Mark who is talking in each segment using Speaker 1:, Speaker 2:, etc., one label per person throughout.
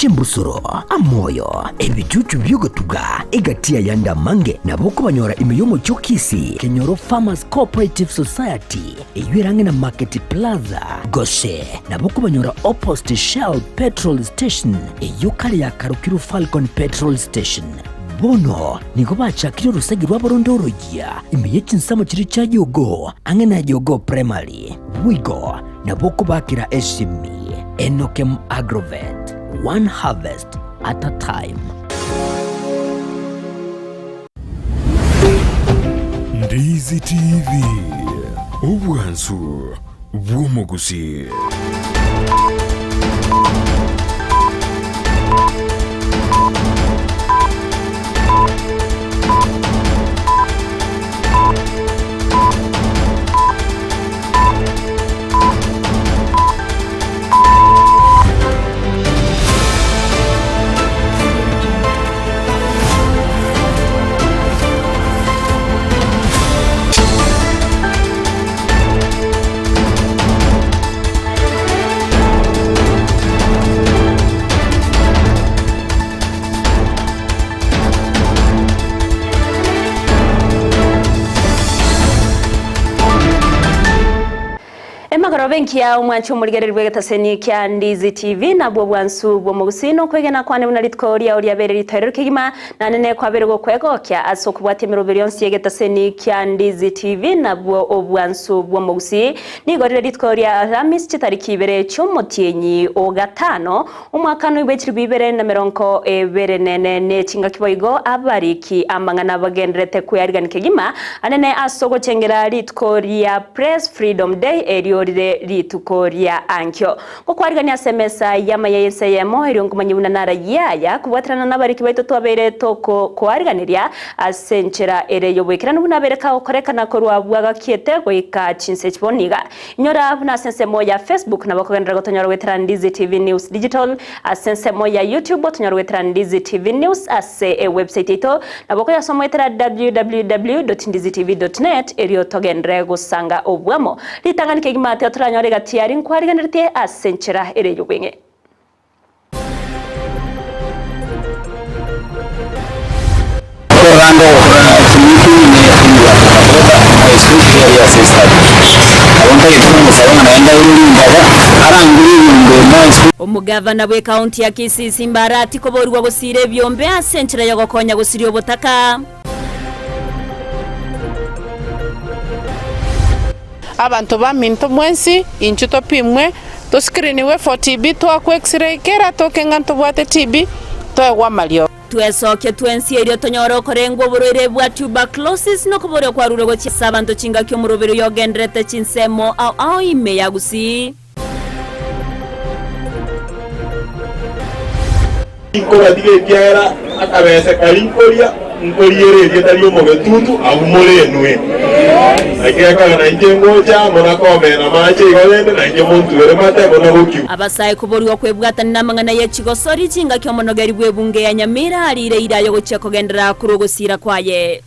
Speaker 1: Chimbusuro, amoyo, ebichuchu bi'ogotuga, egati y'ayande amange nabo okobanyora ime y'omochie o Kisii, Kenyoro Farmers Cooperative Society, eyio ere ang'e na Market Plaza, gose nabo okobanyora opposite Shell Petrol Station, eyio kare yakarokirwe Falcon Petrol Station. Bono nigo bachakire orosegi rwabo ronde oroyia ime ye chinsemo chiria chia Jogoo, ang'e na Jogoo Primary. Boigo nabo okobakera esimi Enokem Agrovet, one harvest at a time.
Speaker 2: Ndizi TV, obwansu bw'omogusii.
Speaker 3: Emagoroba engiya omwanche omorigereri bw'egetaseni kia Ndizi TV nabwo obwansu bw'omogusii na okwegena kwane buna rituko riao riabeire ritoereru kegima Naende nekwabere gokwegokia ase okobwatia emeroberi yonsi y'egetaseni kia Ndizi TV nabwo obwansu bw'omogusii. Nigo rire rituko ria Alhamisi chitariki ibere chi'omotienyi o gatano omwaka noibwe chilifu ibere na merongo ebere nene ne chingaki boigo abariki amang'ana bagendererete kwearigania kegima anene ase ogochengera rituko ria Press Freedom Day erio rire rituko ria ankio. Gokwarigania ase emesa y'amaya y'ense eyemo, erio nkomanye buna narayie aya, kobwaterana nabariki baito twabeire tokokoariganeria ase enchera ere y'oboikeranu buna abeire kagokorekana korwa bwagakiete goika chinse echi bono iga. Inyora buna ase ensemo ya Facebook nabo okogenderera gotonyora goetera Ndizi TV News Digital, ase ensemo ya YouTube otonyore goetera Ndizi TV News, ase ewebsite yaito nabo okoyasoma goetera www.ndizitv.net erio togenderere gosanga obwamo. Ritang'ani kegima ate otoranyore egati aria nkwarigeneretie ase enchera ere y'obweng'e.
Speaker 4: Korende ogokora emeeting ne etimu ya boda boda especially aria ase estadi. Nabo ntagete komosaba ng'a naende aire rimbaga arangerie ebinto more espe.
Speaker 3: Omogavana bw'ekaunti ya Kisii Simba Arati koborigwa gosiira ebiombe ase enchera y'ogokonya gosiria obotaka.
Speaker 5: Abanto baminto mwensi, inchuo topimwe, toscreenigwe for TB, toakwe x-ray, kera toke ng'a ntobwate TB, toegwe amariogo.
Speaker 3: Twesokie twensi erio tonyore okorengwa oborwaire bwa tuberculosis nokoboria kwarure gochia ase abanto chingaki omoroberi oyo ogenderete chinsemo ao ao ime ya Gusii.
Speaker 6: Tinkobatiga ekiagera akabese karia nkoria, nkoriere erieta ri'omogetutu abwo more inwe. Naki gekogera nainche ngocha amo na komena amache igo rende, nainche montwere mate buna bokigwa.
Speaker 3: Abasae koborigwa kwebwatana namang'ana ye chigosori chingaki omonogeri bw'ebunge ya Nyamira ariire eira yogochia kogenderera korwa ogosiira kwaye.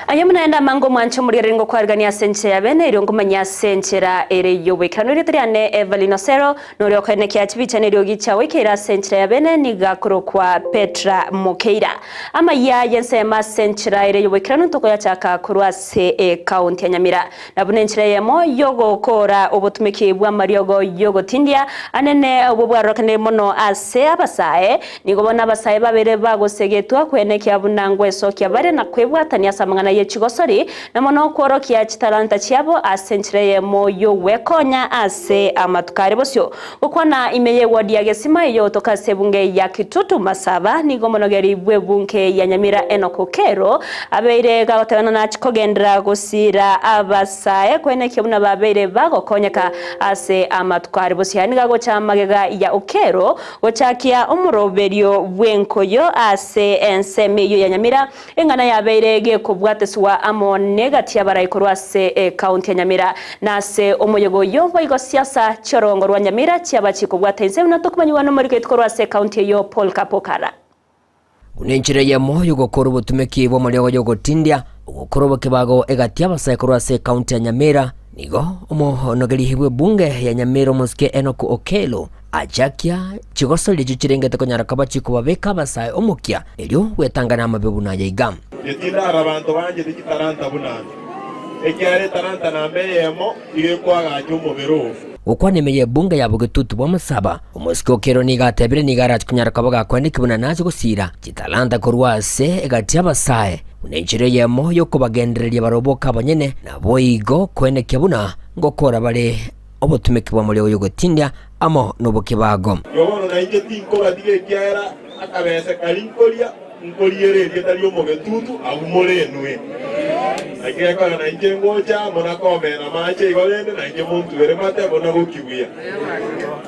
Speaker 3: Aye buna naende amange omwanche omorigereri ngokwarigania ase enchera ya bene, erio nkomanye ase enchera ere y'oboikeranu. Erieta riane Evelyn Osero, noria okoenekia chibicha na eriogi chiao ikeire ase enchera ya bene, nigo akorokwa Petra Mokeira. Amayia y'ensemo ase enchera ere y'oboikeranu ntokoyachaka korwa ase ekaunti ya Nyamira. Na buna enchera eyemo y'ogokoora obotumeki bw'amariogo y'ogotindia anene obwo bwarorekanire mono ase abasae, nigo bono abasae babere bagosegetwa kwenekia buna ngwesokia bare na kwebwatania ase amang'ana ye chigosori, na mono kworokia chitalanta chiabo ase enchera eyemo y'ogwekonya ase amatuko are bosio. Gokwana ime y'ewodi ya Gesima eyogotoka ase ebunge ya Kitutu Masaba, nigo omonogeri bw'ebunge ya Nyamira Enock Okero abeire gagotebana nachie kogenderera gosiira abasae koenekia buna babeire bagokonyeka ase amatuko are bosio. Aya nigo agocha magega ya Okero gochakia omoroberio bw'enkoyo ase ensemo eyio ya Nyamira Eng'ana yabeire gekobwateswa amo negati y'abarai korwa ase ekaunti ya Nyamira. Na ase omoyega oyio boigo siasa chi'orogongo rwa Nyamira chiaba chikobwata inse buna tokomanyigwa nomoriko oito korwa ase ekaunti eyio Paul Kapokara.
Speaker 1: Buna enchera eyemo y'ogokora obotumeki bw'amariogo y'ogotindia. Ogokora obokebago egati y'abasae korwa ase ekaunti ya Nyamira, nigo omonogeri bw'ebunge ya Nyamira omosike Enock Okello achakia chigosori echio chirengete konyara koba chikobabeka abasae omokia erio gwetanga namabe buna aya iga.
Speaker 6: Getindara abanto banchete chitalanta buna inche, ekiagera etalanta namba eyemo iga ekoagacha omobere oo.
Speaker 1: Gokwana ime y'ebunge ya bogetutu bw'amasaba, omosike Okello nigo atebire nigo arache konyara koba gakwaneki buna nache gosiira chitalanta korwa ase egati y'abasae Buna enchera eyemo y'okobagendereria barobwo abanyene, naboigo koenekia buna ngokora bare obotumeki bw'amariogo y'ogotindia amo nobokebago.
Speaker 6: Igo bono nainche tinkobatiga ekiagera akabese karia nkoria, nkoriere erieta ri'omogetutu agwo more inwe. Naki gekogera nainche ngocha amo na komena amache igo rende nainche montubere mate buna gokibuya.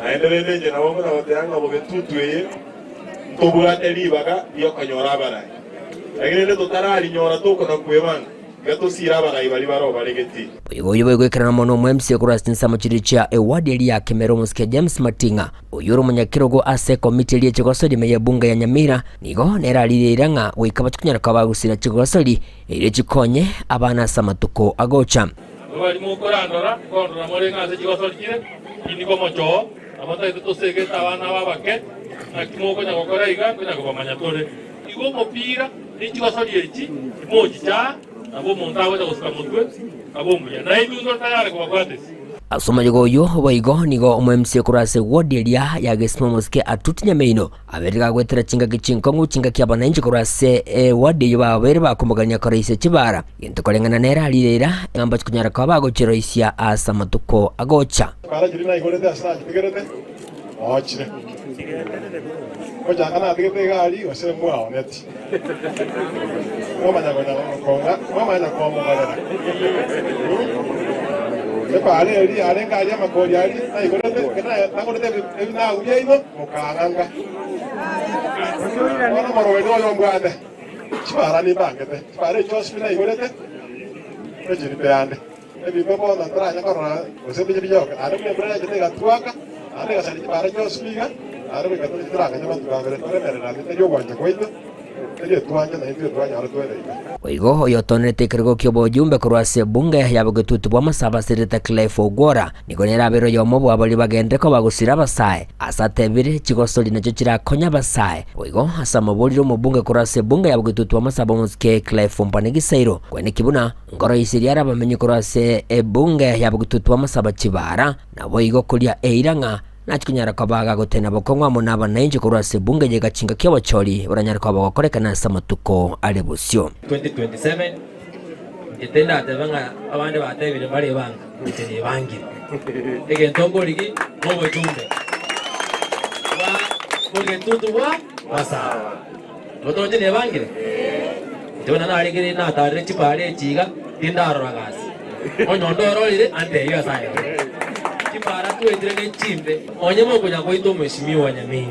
Speaker 6: Naende rende inche nabo nkona goteba ng'a bogetutu eye ntobwate ribaga ri'okonyora abarai. Lakini rende totararinyora tokona kwebanga, tiga tosiire abarai baria bare obaregeti.
Speaker 1: Boigo oyio boigoikerana mono omo-MC korwa ase chinsemo chiria chia eward eria ya Kemera omosike James Mating'a, oyio ore omonyakerogo ase ekomiti eria y'echigosori ime y'ebunge ya Nyamira, nigo nere ariire eira ng'a goika bachikonyara koba bagosira chigosori erio chikonye abana ase amatuko agocha.
Speaker 7: Abwo baria mokorandora, nkondora more ng'a ase chigosori chire, tindi komochoo, nabo ntagete tosegete abana aba abake, naki mokonya gokora iga, nkonya kobamanya tore. Igo omopira ne chigosori echi timochicha aa, nabo omonto agocha gosuka motwe abe omuya, na intwe ntore tayare kobabwatesia.
Speaker 1: Ase omoyega oyio boigo nigo omo-MC korwa ase ward eria ya Gesima omosike Atuti Nyameino aberire gagoetera chingaki chinkong'u chingaki abananchi korwa ase eward eyio babeire bakomogania koroisia chibara gento koreng'ana nere arire eira ng'a mbachikonyara koba bagochiroisia ase amatuko agocha.
Speaker 6: Chibara chiria naigorete ase nachitigerete Noochire. Ngochaka natigete egari gose mwaoneti. Mwamanya konya konga, mwamanya komogorera. Epaara eria yarenge aria amakori aria naigorete, ekero nagorete ebinagu biaino, mokang'anga. Bono omorwani oyo mbwate, chibara nimbangete, chibara echio chionsi pi naigorete, nechiripe ande. Ebinto bono ntoranye korora gose mbiche biyoke, naende buna embura yachete egatwaka, naende egasaria chibara chionsi pi iga, naende goika tore titorang'anya amatuko abere, toremereranie, teri ogwancha gwaito, teri etwancha, na intwe twanyora twere iga.
Speaker 1: Boigo oyotonerete ekerogo ki'obojumbe korwa ase ebunge ya bogetutu bw'amasabo aserete Clive Ogwora, nigo nere abeire oyomo bw'abaria bagenderere koba gosira abasae, ase atebire chigosori nachio chirakonye abasae. Boigo ase amaborire omobunge korwa ase ebunge ya bogetutu bw'amasabo omosike Clive Ombane Gisairo, kweneki buna Nkoroiseria are abamenyi korwa ase ebunge ya bogetutu amasabo chibara, naboigo koria eira ng'a nachie konyara koba gagotena bokong'u amo nabananchi korwa ase ebunge eye gachinga ki'obochori boranyare koba bogokorekana ase amatuko are bosio.
Speaker 8: 2027 Inche tindatebe ng'a abande batebire mbarebanga, inche nebangire. Egento nkorigi nobochumbe bwa bogetutu bwa masaba. Otoche nebangire? Inche buna naregereire natarire chipara echi iga, tindarora gasi. Onye onde ororire, antebie ase ayarorire. Chipara twetire ne chimbe. Onye mokonya goita omweshimiwa Nyamira,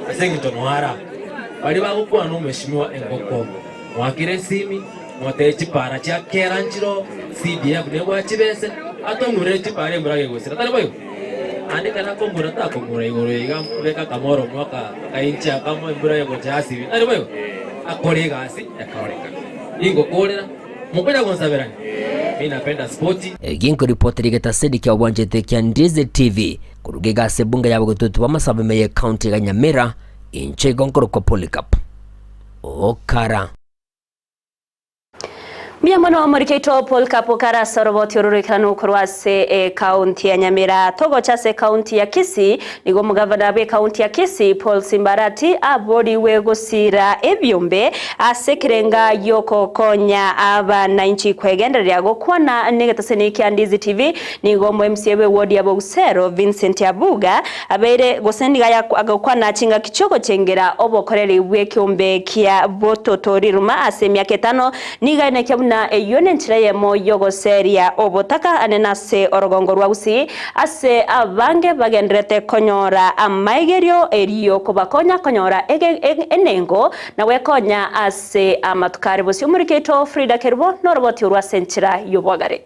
Speaker 8: ase engencho noara baria bagokwana omweshimiwa engoko, mwakire esimi, motebie chipara chia kera nchiroo, CDF nebwate chibese, atong'urere chipara embura gegosira. Tari boigo? Naende ekero akomura takomura igoro iga abeke akamoromo aka akainchi akamo embura egocha yasibia, tari boigo? Akore egasi ekarorekana. Ningokorera, mokonya gonsaberania? Mi napenda spoti.
Speaker 1: Eki nkoripotera egetaseni kia obwanchete kia Ndizi TV koruga iga ase ebunge ya bogetutu bw'amasabo ime ye county ya Nyamira, inche igo nkorokwa Polycarp Okara.
Speaker 3: Mbuya mono omoriki oito Paul Kapo kare ase oroboti oro roikeranu korwa ase ekaunti ya Nyamira. Togocha ase ekaunti ya Kisii, nigo omogavana bw'ekaunti ya Kisii Paul Simbarati aboriwe gosira ebiombe ase ekerenga giokokonya abananchi kwegendereria gokwana negetaseni kia Ndizi TV. Nigo omo MCA bw'ewodi ya Bogusero Vincent Abuga abeire gose nigo agokwana chingaki chiogochengera obokoreri bw'ekeombe kia bototo riruma ase emiaka etano, nigo aenekia buna eyio nenchera eyemo y'ogoseria obotaka anene ase orogongo rwa Gusii, ase abange bagendererete konyora amaigerio erio kobakonya konyora enengo na gwekonya ase amatuko are bosio. Omoriki oito Frida Kerubo noroboti orwo ase enchera y'obwagare.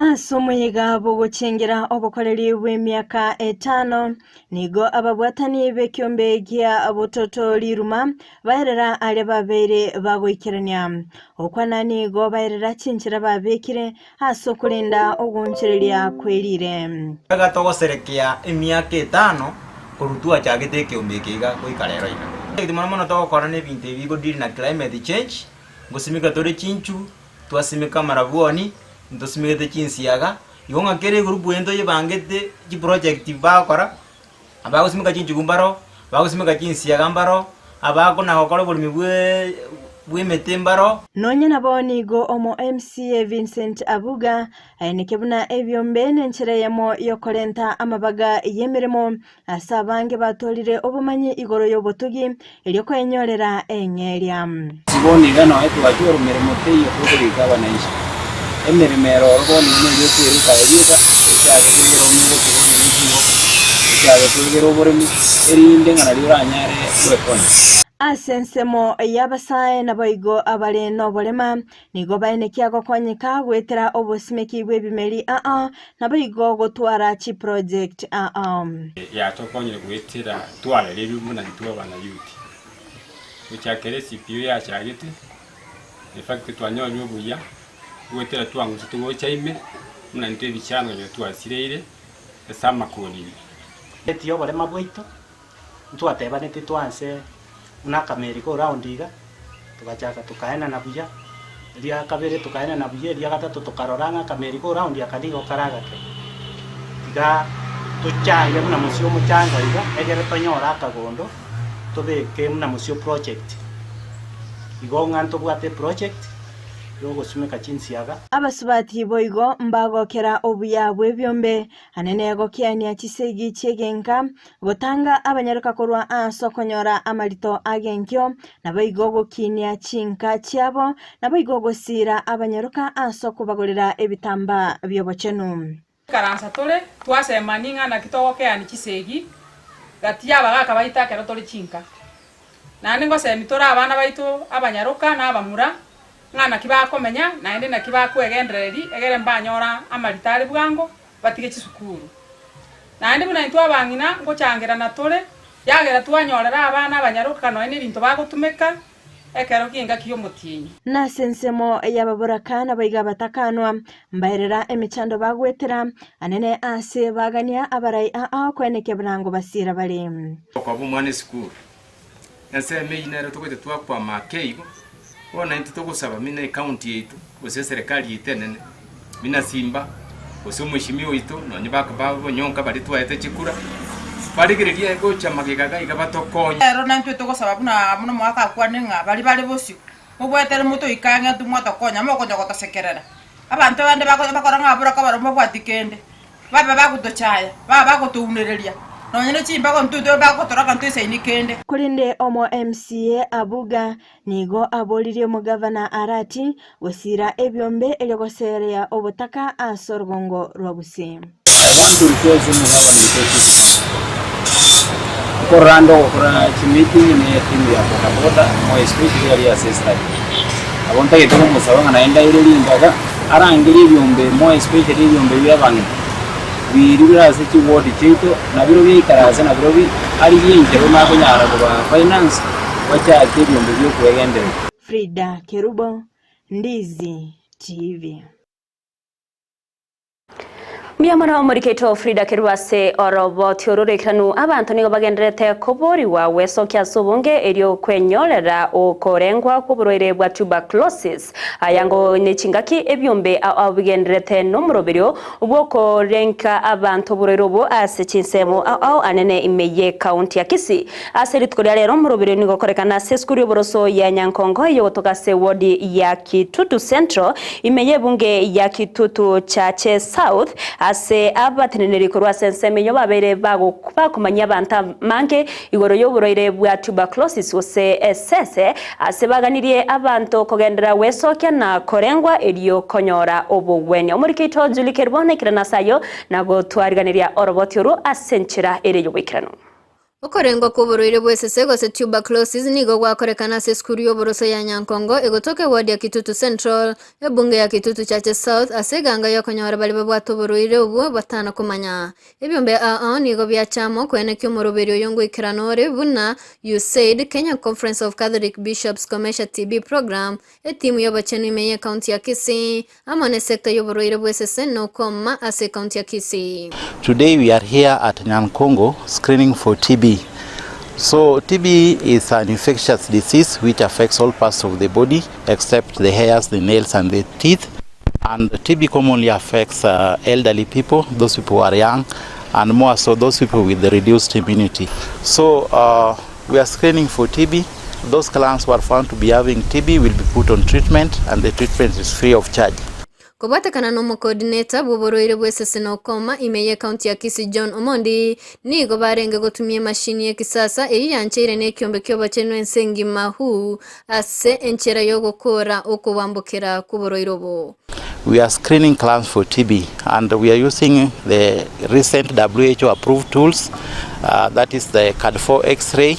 Speaker 9: Ase omoyega bw'ogochengera obokoreri bw'emiaka etano, nigo ababwatani b'ekiombe gia bototo riruma baerera aria babeire bagoikerania. Okwana nigo baerera chinchera babekire ase okorenda ogoonchoreria kwe riire.
Speaker 10: Iga togoserekea emiaka etano korwa twachagete ekeombe eke iga goika rero iga. Egento mono mono togokora na ebinto ebi bigo deal na climate change, ngosimeka tore chinchu, twasimeka amarabwoni, ntosimegete chinsiaga, igo ng'a kera egroup eye ntoyebangete chiproject bagokora, abagosimeka chinchugu mbaro, abagosimeka chinsiaga mbaro, abakona gokora oboremi bweee bwa emete mbaro.
Speaker 9: Nonya nabo nigo omo MCA Vincent Abuga aeneke buna ebiombe nenchera eyemo yokorenta amabaga y'emeremo ase abange batwarire obomanyi igoro y'obotugi erio koenyorera eng'eria.
Speaker 4: Bono iga noe twachora meremo teiyo tokorika abananchi. Emeremo ere oro bono iga neria otweruka erieta, echake kwegera omogotu bono ne chingoko, echake kwegera oboremi, erinde ng'a nario oranyare gwekonya.
Speaker 9: Ase ensemo y'abasae naboigo abare noborema, nigo baenekia gokonyeka goetera obosimeki bw'ebimeri aa, naboigo gotwara chiproject aa.
Speaker 11: Yatokonyire goetera twarererwe buna intwe abanayuti. Gochakera eCPO yachagete, in fact twanyorire obuya, goetera twang'usete gocha ime, buna intwe ebichanga onye twasireire ase amakori ime.
Speaker 12: Eti oborema bwaito, ntwatebanetie twanse buna akameri ko round iga, togachaka tokaenana buya, eria kabere tokaenana buya, eria gatato tokarora ng'a akameri ko round aka nigo kare agake, tiga tochange buna mosio omochango iga, egere tonyore akagondo tobeke buna mosio project. Igo ng'a ntobwate eproject yogosimeka chinsiaga.
Speaker 9: Abasubati boigo mbagokera obuya bw'ebiombe, anene gokiania chisegi chi'egenka, gotanga abanyaroka korwa aase okonyora amarito agenkio, naboigo gokinia chinka chiabo, naboigo gosiira abanyaroka ase okobagorera ebitambaa bi'obochenu.
Speaker 13: Ikaransa tore, twasemani ng'a naki togokeani chisegi gati y'abagaaka baito ekero tore chinka. Naende ngosemi tore abana baito abanyaroka na abamura, ng'a naki bakomenya, naende naki bakwegendereri, egere mbanyora amarito are bwango, batige chisukuru. Naende buna intwe abang'ina ngochangerana tore, yagera twanyorera abana abanyaroka nonya nebinto bagotumeka ekero gi'engaki y'omotienyi.
Speaker 9: Nase ensemo y'ababoraka naboigo abatakanwa, mbaerera emechando bagwetera, anene aase bagania abarai aa koenekia buna ngobasiera bare.
Speaker 11: Okoba omwana esukuru, ensemo eyio nero togocha twakwama ake igo, bono naintwe togosaba buna ecounty yaito gose eserekari yaito enene, buna Simba, gose omweshimiwa oito nonye banyonka baria twaete chikura, barigererie gocha magega iga iga batokonye.
Speaker 14: Ero naintwe togosaba buna buna omogaka akwane ng'a baria bare bosio, mobwetere motoike ang'e intwe mwatokonya, mokonya gotosekerera. Abanto bande bako bakora ng'a aboraka barobwo mbabwati kende, babe bagotochaya, babe bagotounereria, nonya ne chimbago intwe intwe bagotoraka ntoisaini kende.
Speaker 9: Korende omo MCA Abuga Nigo aboririe omogavana Arati gosiira ebiombe erio goseerea obotaka ase orogongo rwa Gusii.
Speaker 4: I want to request omogavana oito Chief County nkorora ande ogokora chimeeting ne etimu ya boda boda more especially aria ase estadi. Nabo ntagete komosaba ng'a naende aire ringaga arangerie ebiombe more especially ebiombe bia abang'ina biria bire ase chiward chiaito nabirobio biaikara ase nabirobio arigie enchera buna akonyara koba finance. Bachake ebiombe bi'okwegendereria.
Speaker 9: Frida Kerubo, Ndizi TV.
Speaker 3: Mbuya mono omoriketo Frida Kerubo ase oroboti oro roikeranu. Abanto nigo bagendererete koborigwa gwesokia ase obonge erio kwenyorera okorengwa kw'oborwaire bwa tuberculosis. Aya ngo nechingaki ebiombe ao ao bigendererete nomoroberio bw'okorenka abanto oborwaire obo ase chinsemo ao ao anene ime y'ecounty ya Kisii. Ase rituko ria rero omoroberio nigo okorekana ase esukuru y'oboroso ya Nyankongo eyogotoka ase ewodi ya Kitutu Central ime y'ebunge ya Kitutu Chache South ase abateneneri korwa ase ensemo eyio babeire bakomanyia abanto amange igoro y'oborwaire bwa tuberculosis gose esese ase baganirie abanto kogenderera gwesokia na korengwa erio konyora obogwenia. Omoriki oito Julie Kerubo naikire nase ayio na gotwariganeria oroboti orwo ase enchera ere y'oboikeranu.
Speaker 15: Okorengwa kw'oborwaire bw'esese gose tuberculosis nigo gwakorekana ase esukuru y'oboroso ya Nyankongo egotoka eward ya Kitutu Central, ebunge ya Kitutu Chache South ase eganga y'okonyora baria babwate oborwaire obwo batana komanya. Ebiombe ao ao nigo biacha amo koenekia omoroberi oyo ngoikerana ore buna USAID, Kenya Conference of Catholic Bishops Komesha TB Program, etimu y'obochenu ime y'ecounty ya Kisii, amo nesector y'oborwaire bw'esese na okoma ase ecounty ya Kisii.
Speaker 16: Today we are here at Nyankongo screening for TB. So TB is an infectious disease which affects all parts of the body except the hairs, the nails and the teeth. And TB commonly affects uh, elderly people, those people who are young, and more so those people with the reduced immunity. So uh, we are screening for TB. Those clients who are found to be having TB will be put on treatment and the treatment is free of charge.
Speaker 15: Kobwatekana n'omocoordinator bw'oborwaire bw'esese na ukoma ime y'ecounty ya Kisii John Omondi, nigo barenge gotumia emashini y'ekisasa eyio yancheire n'ekiombe ki'obochenu ense engima WHO ase enchera y'ogokora okobambokera kw'oborwaire obo.
Speaker 16: We are screening clients for TB and we are using the recent WHO approved tools, uh, that is the CAD4 X-ray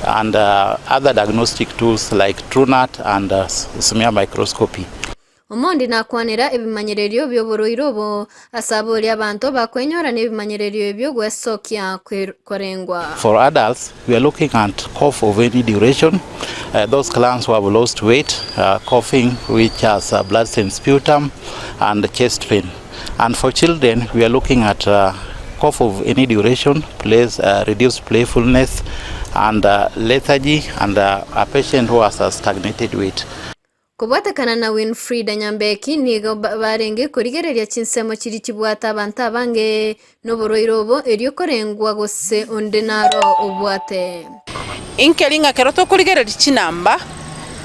Speaker 16: and uh, other diagnostic tools like TrueNat and uh, smear microscopy.
Speaker 15: Omondi nakwanera ebimanyererio by'oborwaire obo ase aboria abanto bakwenyora n'ebimanyererio ebio gwesokia korengwa.
Speaker 16: For adults, we are looking at cough of any duration. Uh, those clients who have lost weight, uh, coughing, which has uh, blood stained sputum, and chest pain. And for children, we are looking at uh, cough of any duration, plays, uh, reduced playfulness, and uh, lethargy, and uh, a patient who has a stagnated weight.
Speaker 15: Kobwatekana na Winfrida Nyambeki nigo barenge korigereria chinsemo chiri chibwate abanto abange n'oborwaire obo erio korengwa gose onde naro obwate.
Speaker 5: Inkeri ng'a kero tokorigereria chinamba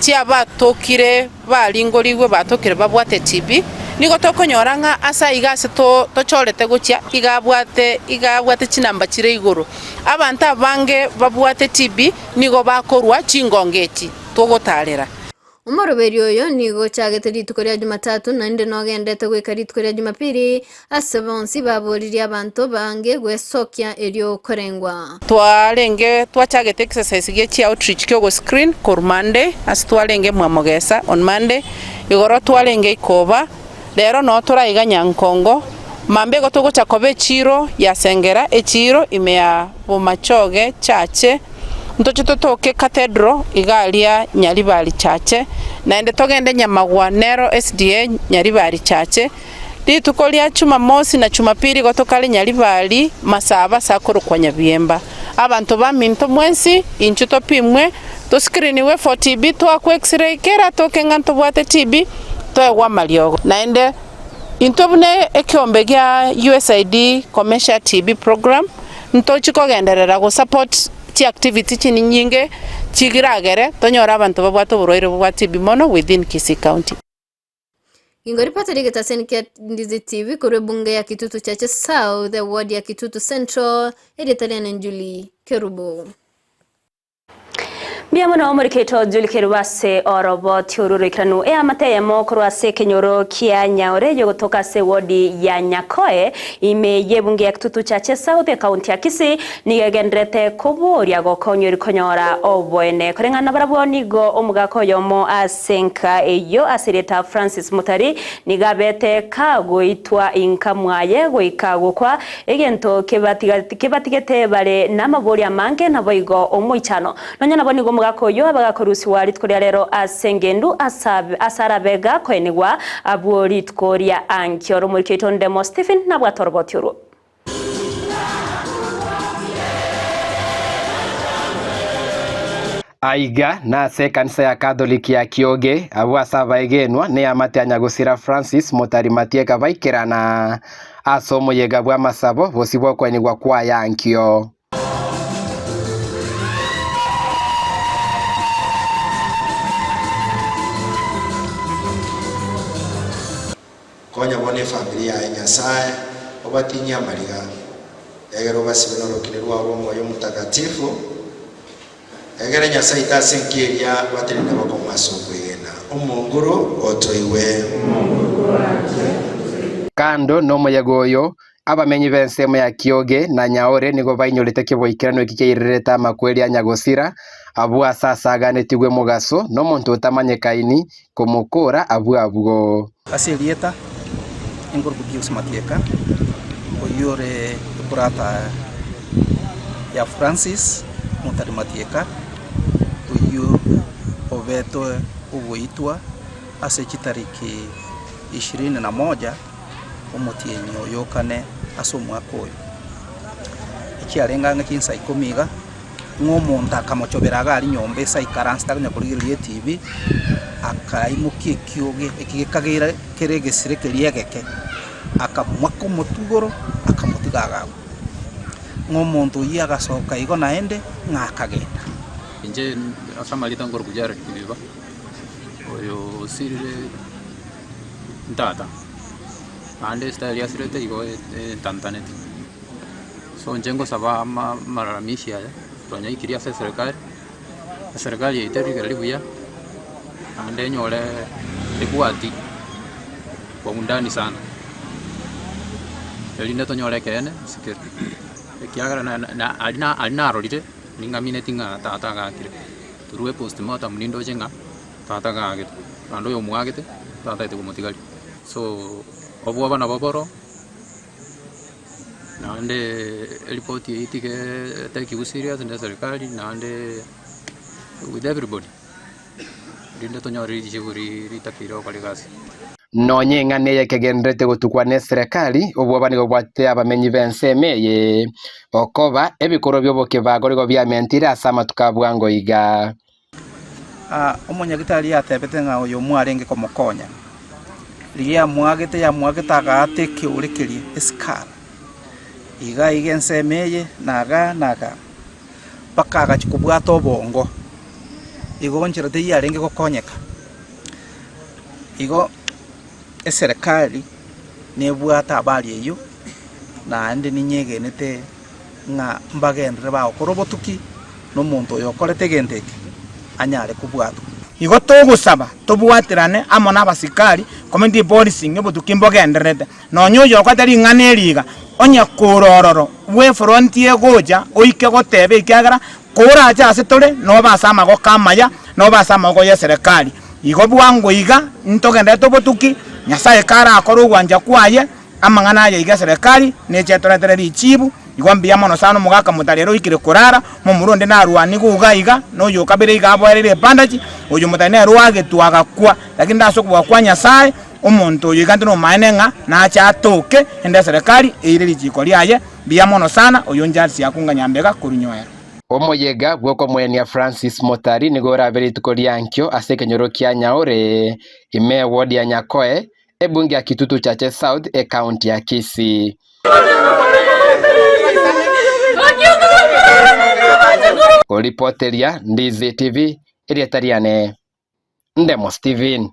Speaker 5: chiabatokire baringorigwe batokire babwate TB nigo tokonyora ng'a ase iga ase tochorete gochia iga abwate iga abwate chinamba chire igoro. Abanto abange babwate TB nigo bakorwa chingongo echi togotarera.
Speaker 15: Omoroberi oyo nigo ochagete rituko ria Jumatatu naende nogendete goika rituko ria Jumapili ase bonsi baboririe abanto bange gwesokia erio korengwa.
Speaker 5: Twarenge twachagete exercise gia chi outreach kia ogoscreen korwa Monday ase twarenge Mwamogesa on Monday, igoro twarenge Ikoba, rero noo toraiga Nyankongo, mambia igo togocha koba echiro ya Sengera, echiro ime ya Bomachoge Chache, ntoche totoke Cathedral iga aria Nyaribari Chache, naende togende Nyamagwa nero SDA Nyaribari Chache. Rituko ria Chumamosi na Chumapili igo tokare Nyaribari Masaba ase akorokwa Nyabiemba. Abanto baminto mwensi, inchuo topimwe, toscreeniwe for TB toakwe x-ray kera atoke ng'a ntobwate TB, toegwe amariogo. Naende intwe buna ekiombe gia USAID Komesha TB Program, ntochi kogenderera gosupport chiactivity chinyinge chiragere tonyore abanto babwate oborwaire bwa TB mono within Kisii County.
Speaker 15: Ngingoripota rigetaseni kia Ndizi TV korwa ebunge ya Kitutu Chache South, eward ya Kitutu Central, erieta riane Julie Kerubo.
Speaker 3: Mbuya mono omoriketo Julie Kerubo ase oroboti oru roikeranu eamate eyemo korwa ase ekenyoro kia Nyaore yogotoka ase ewodi ya Nyakoe ime y'ebunge ya Kitutu Chache South ekaunti ya Kisii nigo egenderete koboria gokonywa konyora oboene koreng'ana barabwo nigo omogaka oyomo ase enka eyo ase erieta Francis Mutari nigo abete kagoitwa inka mwaye goika gokwa egento kebatigete bare n'amabori amange naboigo omoichano nonya nabo nigo omogaka oyo abagakorusiwa rituko ria rero ase engendu ase arabega koenigwa abwo rituko ria ankio romorikeito Ndemo Stephen nabwate oroboti orwo.
Speaker 17: Aiga nase ekanisa ya Catholic ya Kioge abwo ase abaegenwa neamate ya Nyagosira Francis Mutari Matieka baikerana ase omoyega bw'amasabo bosi bw'okwenigwa kwa yankio.
Speaker 18: Konya bono efamiri yaye Nyasae, obatinyie amariga, egere obasibe norokini rwao rw'Omoyo Omotakatifu, egere Nyasae aite ase enka eria batenene bokong'u ase okwegena. Omonguru otoigwe.
Speaker 17: Kando nomoyega oyo, Abamenyi b'ensemo ya Kioge na Nyaore nigo bainyorete keboikeranu eki kiairerete amakweri a nyagosira, abwo ase asaganetigwe mogaso nomonto otamanyekaini, komokora abwo abwo.
Speaker 19: Ase erieta enkoruko Pius Matieka, oyio ore ebrother ya Francis Motari Matieka, oyio obetwe ogoitwa ase chitariki ishirini na moja omotienyi oyo o kane ase omwaka oyo. Echiarenge ang'e chinsa ikomi iga, ng'a omonto akamochobera iga aria nyomba ase aikaransete akonya korigereria etibi, akaimokia ekioge eki gekageire kere egesire keria egeke, akamoaka omotwe igoro, akamotiga agakwa. Ng'a omonto oyio agasoka igo naende, ng'a akagenda.
Speaker 20: Inche ase amarieta nkorokwa Jared Kibiba, oyo osirire ntata, naende estyle asirete igo etantanete. So inche ngosaba ama amalalamishi aya, twanyaikirie ase eserekari, eserekari yaito erigereri buya, naende enyore ebwati kwa undani sana, erinde tonyore ekeene ase kere. Ekiagera na na aria na aria narorire, ning'amineti ng'a tata agakire, through epostmortem nindoche ng'a tata agagete, naende oyo omwagete, tatagete komotigaria. So, obwoba nabo boro. Naende eripoti eyio tiga etakiwe serious na eserikari naende with everybody, rinde tonyore richibu ritakeire gokora egasi.
Speaker 17: Nonya eng'ana eye ekegendererete gotukwa neserekari, obwoba nigo bwatete abamenyi b'ensemo eye, okoba ebikorwa bi'obokebago nigo biamentire ase amatuko a bwango iga.
Speaker 19: Omonyagitari yatebete ng'a oyo mwarenge komokonya, riria yamwagete yamwagete agaata ekeore keria esikara, iga iga ensemo eye na igaa na igaa, mpaka agachia kobwata obongo, igo nchera teiyo arenge gokonyeka. Igo eserekari nebwate habari eyio, naende ninyegenete. ng'a mbagenderere bagokora obotuki, na omonto oyo okorete egento eke anyare kobwatwa.
Speaker 21: Igo togosaba tobwaterane amo nabasikari, community policing, obotuki mbogendererete. Nonya oyokorete ring'ana eri iga, onye kore ororo bw'efront egocha oike goteba ekiagera korache ase tore nobe ase amagoko amaya, nobe ase amaboko y'eserekari. Igo bwango iga ntogendererete obotuki, Nyasaye karakore ogwancha kwaye, Amang'ana aya iga eserekari neche etoretere richibu, igo mbuya mono sana omogaka motari ere oikire korara, momura onde narwanigwe iga iga, na oyo okabere iga aboereire ebandaji, oyo motari nere oagetwe agakwa, lakini ase okobua kwa Nyasae, omonto oyo iga ntore nomaene ng'a nache atoke ende eserekari eire richiko riaye, mbuya mono sana, oyo Charles Akunga Nyambega korwa Nyoero.
Speaker 17: Omoyega bw'okomoenia Francis Motari nigo orabe rituko ria ankio ase ekenyoro kia Nyaore, ime eward ya Nyakoe, Ebunge ya Kitutu Chache South, Ekaunti ya Kisii. Koripoteria Ndizi TV, erieta riane Ndemo Stephen.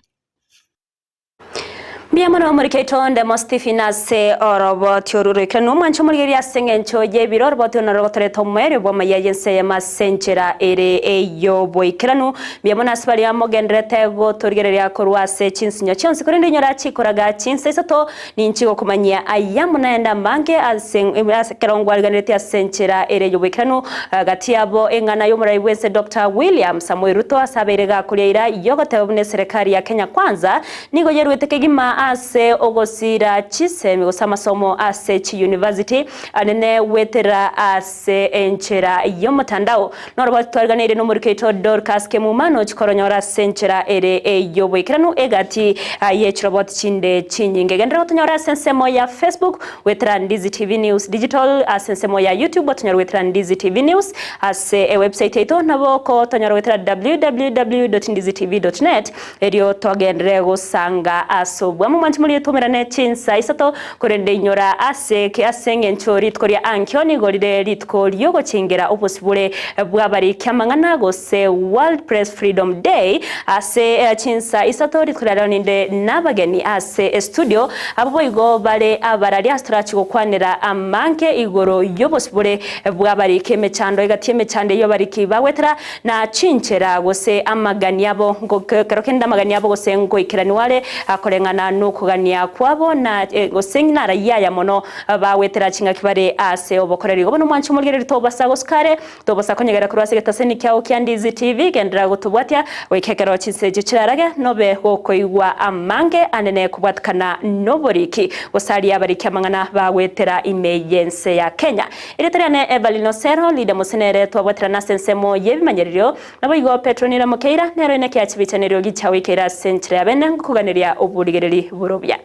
Speaker 3: Mbuya mono omorikeito Ndemo Stephen ase oroboti oru roikeranu omwancho omorigereria ase eng'encho y'ebiro oroboti oro naro rogotoreta omoerio bw'amaya y'ense eyemo ase enchera ere ey'oboikeranu. Mbuya mono ase baria mogendererete gotorigereria korwa ase chinsinyo chionsi, korende inyora chikoraga chinsa isato, ninchi gokomanyia aya amo naende amange ase ekero ngwariganeretie ase enchera ere y'oboikeranu gati yabo eng'ana y'omorai bw'ense Doctor William Samoei Ruto ase abeire gakoria eira y'ogoteba buna eserekari ya Kenya Kwanza nigo yeruete kegima ase ogosira chisemi gose amasomo ase chiyunivasiti anene gwetera ase enchera y'omotandao. Noroboti twariganeirie nomoriki oito Dorcas Kemuma nochi koronyora ase enchera ere ey'oboikeranu egati ye chiroboti chinde chinyinge. Genderera gotonyora ase ensemo ya Facebook goetera Ndizi TV News Digital, ase ensemo ya YouTube otonyore goetera Ndizi TV News, ase ewebsite yaito nabo okotonyora goetera www.ndizitv.net Erio togenderere gosanga ase obwamo mwanche morie twaumerane chinsa isato, korende inyora ase ki ase engencho rituko ria ankio nigo rire rituko ri'ogochengera obosibore bw'abariki amang'ana gose World Press Freedom Day ase chinsa isato rituko ria rero ninde nabageni ase estudio abwo boigo bare abarari ase torachi gokwanera amange igoro y'obosibore bw'abariki emechando egati y'emechando eyio abariki bagwetera Na chinchera gose amagani abo, ekero kende amagani abo gose ngoikeranigwa are akoreng'ana. nokogania kwabo na gose narayia aya mono bagwetera ching'aki bare ase obokoreri. Igo bono mwanche omorigereria tobasa gosuka are, tobasa konyegera korwa ase egetaseni kiao kia Ndizi TV, genderera gotobwatia goika ekero chinse echio chirarage nobe gokoigwa amange anene kobwatikana noboriki gose aria abariki amang'ana bagwetera ime y'ense ya Kenya. Erieta riane Evelyn Osero, Leader Mose nere twabwaterana ase ensemo y'ebimanyererio, Naboigo Petero nere omokeira, nere oine ekeachibicha neriogi chiagoikeire ase enchera ya bene, ngokoganeria oborigereri bore obuya.